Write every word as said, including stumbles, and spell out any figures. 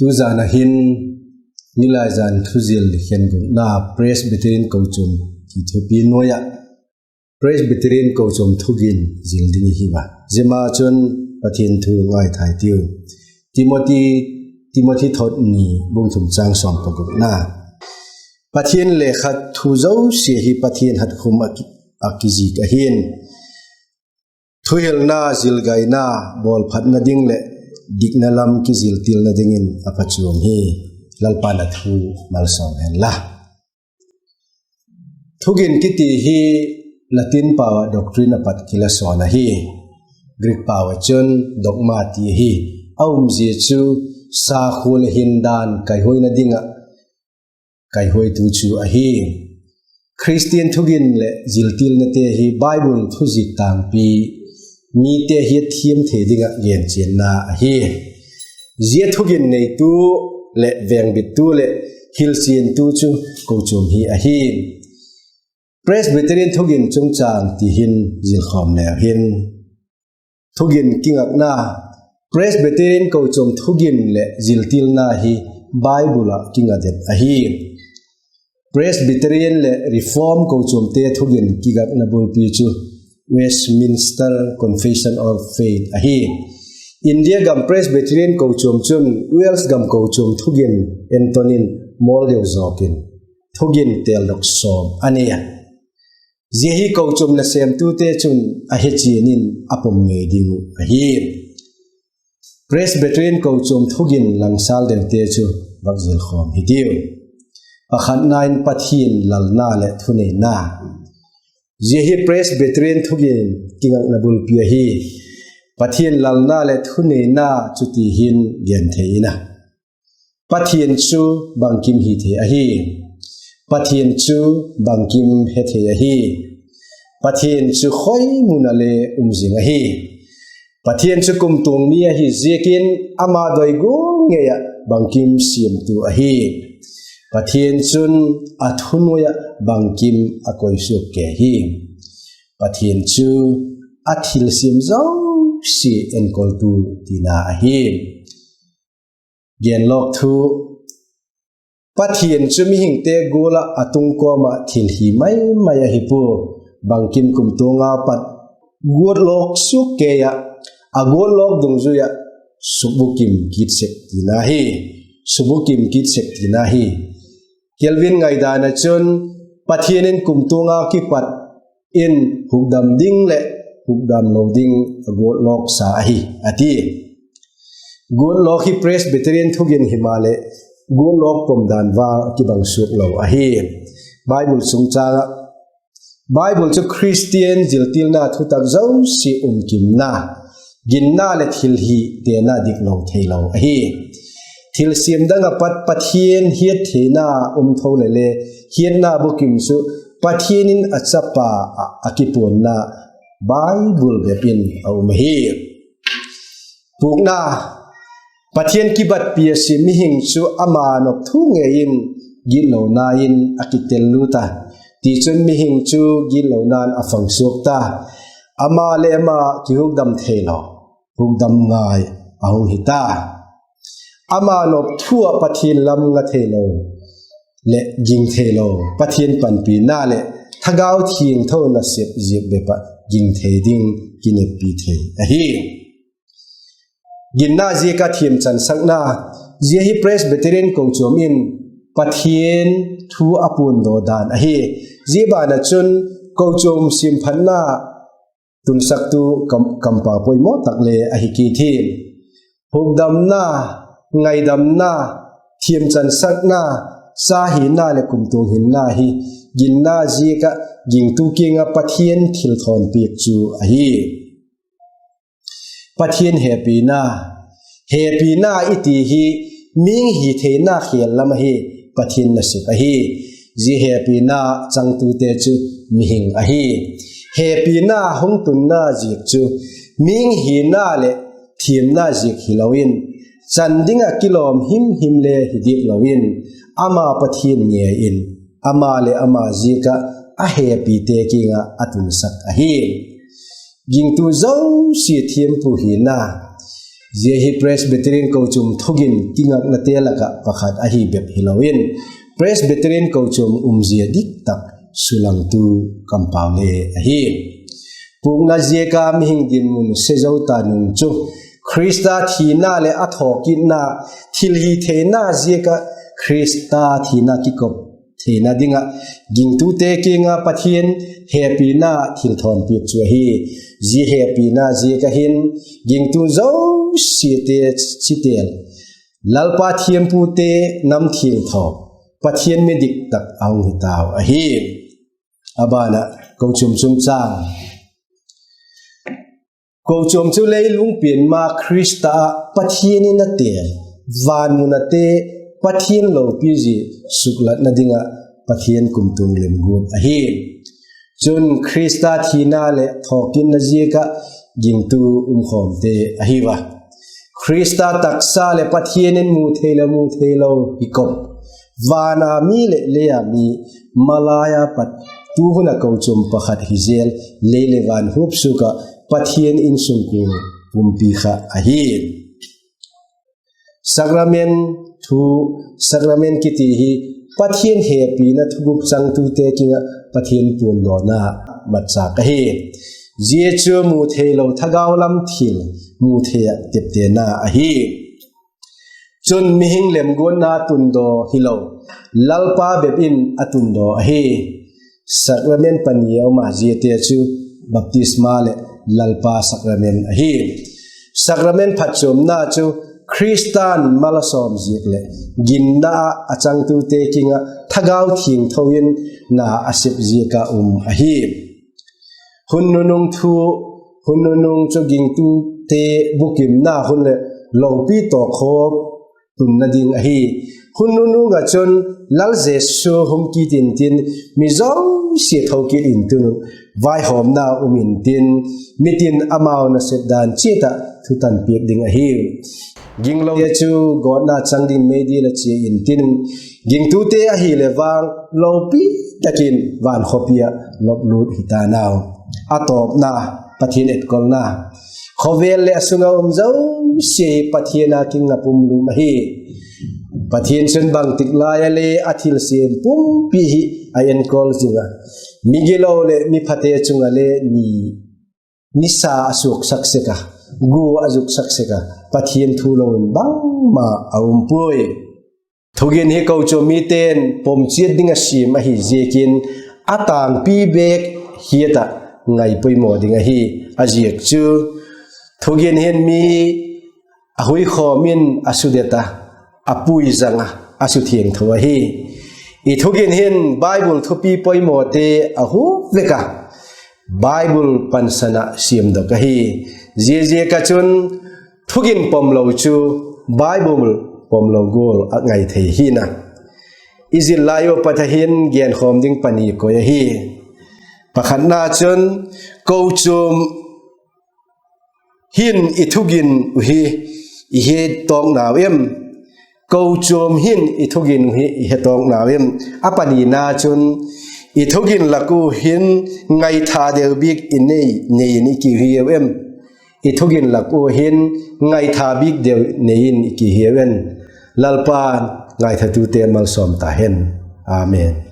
Tuzan a hin, nilaizan thuzil khen gupna Presbyterian kochuam ti thupi nuai ah, Presbyterian kochuam thugin zil ding i hi a. Zia ma chun Pathian thu ngaithai tiu. Timothy, Timothy thot ni bung thum chang sawm pagukna. Pathian lekha thu zosia hi Pathian hatkhum ah ki, ah kizik ahi'n. Thuhilna, zilgaina, bawlphatna ding leh dikna lam kiziltilna dingin a phachuam hi. Lalpa'n a thu malsawm hen la. Thugin kiti hi Latin pau ah doctrine a pat kilasawn ahi. Greek pau ah chun dogma ti ahi. A umzia chu sakhua leh hindan kaihuaina ding ah kaihuaitu chu ahi. Khristian thugin leh ziltilnate hi Bible thuzik tangpi mite hiatthiam thei ding ah genchianna ahi. Zia thugin neitu leh vengbittu leh hilchiantu chu kochuam hi ahi. Presbyterian thugin chungchâng ti hin zilkhawm leu hin, thugin kingakna, Presbyterian kochuam thugin leh ziltilna hi Bible ah kinga det ahi. Presbyterian leh Reform kochuamte thugin kingakna bulpi chu Westminster Confession of Faith ahi. India gam Presbyterian kochuam chun Wales gam kochuam thugin Anthony in mawl deu zawk in thugin têldok sawm a nei a. Zia hi kochuam nasêmtute chun a hechian in a pom ngei ding uh ahi. Presbyterian kochuam thugin langsâl deute chu vak zilkhawm hitiu. Pakhatna in Pathian lalna leh thuneina. Zia hi Presbyterian thugin kingakna bulpi ahi. Pathian lalna leh thuneina chuti hin gen thei in a, Pathian chu bangkim hi thei ahi. Pathian chu bangkim he thei ahi. Pathian chu khoi mun ah le um zing ahi. Pathian chu kumtuang mi ahi ziakin ama doi gual ngei ah bangkim siamtu ahi. Pathian chun a thunuai ah bangkim a koisuak kei hi. Pathian chu a thilsiam zosia enkoltu tina ahi. Genlawk thu, Pathian chu mihingte gual ah a tungkawm ah thil hi mai mai ahi pua. Bangkim kumtuang a pat guatlawk suak kei ah, a guatlawk dungzui ah subukim kit sek tina hi. Subukim kit sek tina hi. Calvin ngaidan ah chun Pathian in kumtuang a kipat in hukdam ding leh hukdam lo ding a guatlawksa ahi, a ti. Guatlawk hi Presbyterian thugin himaleh, guatlawk pom dan vang a kibang suak lo ahi. Bible chungchâng ah, Bible chu Khristian ziltilna thutak zosia umkimna, ginna leh thil hi tena diklo theilo ahi. Thilsiam dang ah pat Pathian hiattheina um tho leh le, hiatna bukim chu Pathian in a chapa ah a kipuanna Bible bep in a um ahi. Pukna, Pathian kibatpi a sia mihing chu ama nop thu ngei in gitlona in a kitel lut a. Tichun mihing chu gitlona'n a fangsuak ta, ama leh ama kihukdam theilo, hukdam ngai a hung hi ta. Ama nop thu ah Pathian lam nga theilo leh ging theilo, Pathian panpina leh Thagau Thiangtho nasep ziak bep ah ging thei ding kineppi thei ahi. Ginna ziak ah thiamchansakna, zia hi Presbyterian kochuam in Pathian thu a puandaw dan ahi. Zia ban ah chun kochuam siamphatna tunsaktu kam, kampau poimaw tak le ahi kit hi. Hukdamna, ngaidamna, thiamchansakna, cha hina leh kumtuang hinna hi ginna ziak ah gingtu kiang ah Pathian thilthawnpiak chu ahi. Pathian hepina, hepina i ti hi mihing hitheina khêl lam ahi, Pathian nasep ahi. Zia hepina changtute chu mihing ahi. Hepina hung tunna ziak chu mihing hina leh thiamna ziak hilo in, chan ding ah kilawm himhim le hi diak lo in, ama Pathian ngei in, ama leh ama ziak ah a hepite kiang ah a tunsak ahi. Gingtu zosia thiampu hina, Zia hi Presbyterian kochuam thugin kingaknate lak ah pakhat ahi bep hilo in, Presbyterian kochuam umzia diktak sulangtu kampau le ahi. Pûkna ziak a mihing dinmun se zo ta nung chu, Khrista thina leh a thawkitna, thilhitheina ziak ah Khrista thina kikop theina ding ah gingtute kiang ah Pathian hepina thilthawnpiak chu ahi. Zia hepina ziak ah hin gingtu zosiate chitêl, Lalpa thiampute nam thiangtho, Pathian mi diktak a hung hi tau ahi. A ban ah kochuam chungchâng. Kochuam chu leilung pian ma Khrista ah Pathian in a têl, van mun ate Pathian lopi zia suklatna ding ah Pathian kumtuang lemguat ahi. Chun Khrista thina leh thawkitna ziak ah gingtu umkhawmte ahi ua, Khrista taksa leh Pathian in mu theilo mu theilo hi kop, van a mi leh lei a mi, malai a pat tu hun a kochuam pakhat hi zel, lei leh van hupsuak ah Pathian insungkuan pumpi kha ahi. Sacrament thu, sacrament kiti hi Pathian hepina thuguk changtute kiang ah Pathian puandawna matchâk ahi. Zia chu mu theilo thagau lam thil mu thei ah teptena ahi. Chun mihing lemguatna tundaw hilo, Lalpa bep in a tundaw ahi. Sacrament pani a um a, ziate chu baptisma leh Lalpa sacrament ahi. Sacrament phatchuamna chu Khrista'n mal a sawm ziak leh ginna ah a changtute kiang ah Thagau Thiangtho in na a sep ziak ah um ahi. Hun nunung thu, hun nunung chu gingtute bukimna hun leh lopi tawkkhawm tunna ding ahi. Hun nunung ah chun Lal Jesu hung kit intin, mi zosia tho kit intin, vaihawmna um intin, mitin amau nasep dan chiat ah thutan piak ding ahi. Ginglo chu gawtna chang ding meidil a chia intin, gingtute ahileh vang lopi tak in vankhawpi ah lop lut hi ta nau. A tawpna, Pathian etkolna. Khawvel leh a sung a um zosia hi Pathian a kiang a pumlum ahi. Pathian chun bangtik lai a le a thilsiam pumpi hi a enkol zing a, migilo leh miphate chung ah le ni, nisa a suaksak sek a, gu a zuksak sek a, Pathian thu lo in bangma a um puai. Thugin hi kochuam mite'n pom chiat ding a siam ahi ziakin, a tângpi bêk hiat ah ngai poimaw ding ahi. A ziak chu, thugin hin mi a huikhawm in a sudet a, a pui zang a, a suthiangtho ahi. I thugin hin Bible thupi poimawte a huk vek a, Bible pansan ah siamdok ahi. Ziaziak ah chun thugin pomlo chu Bible pomlo gual a ngai thei hi'n a. I zil lai ua pat a hin genkhawm ding pani koi ahi. Pakhatna chun, kochuam hin i thugin uh hi i he tawk nau em? Kochuam hin i thugin uh hi i he tawk nau em? A panina chun, i thugin lak ua hin ngaitha deu bik i nei, nei in i kihiau em? I thugin lak ua hin ngaitha bik deu nei in i kihiau em? Lalpa'n ngaithatute malsawm ta hen. Amen.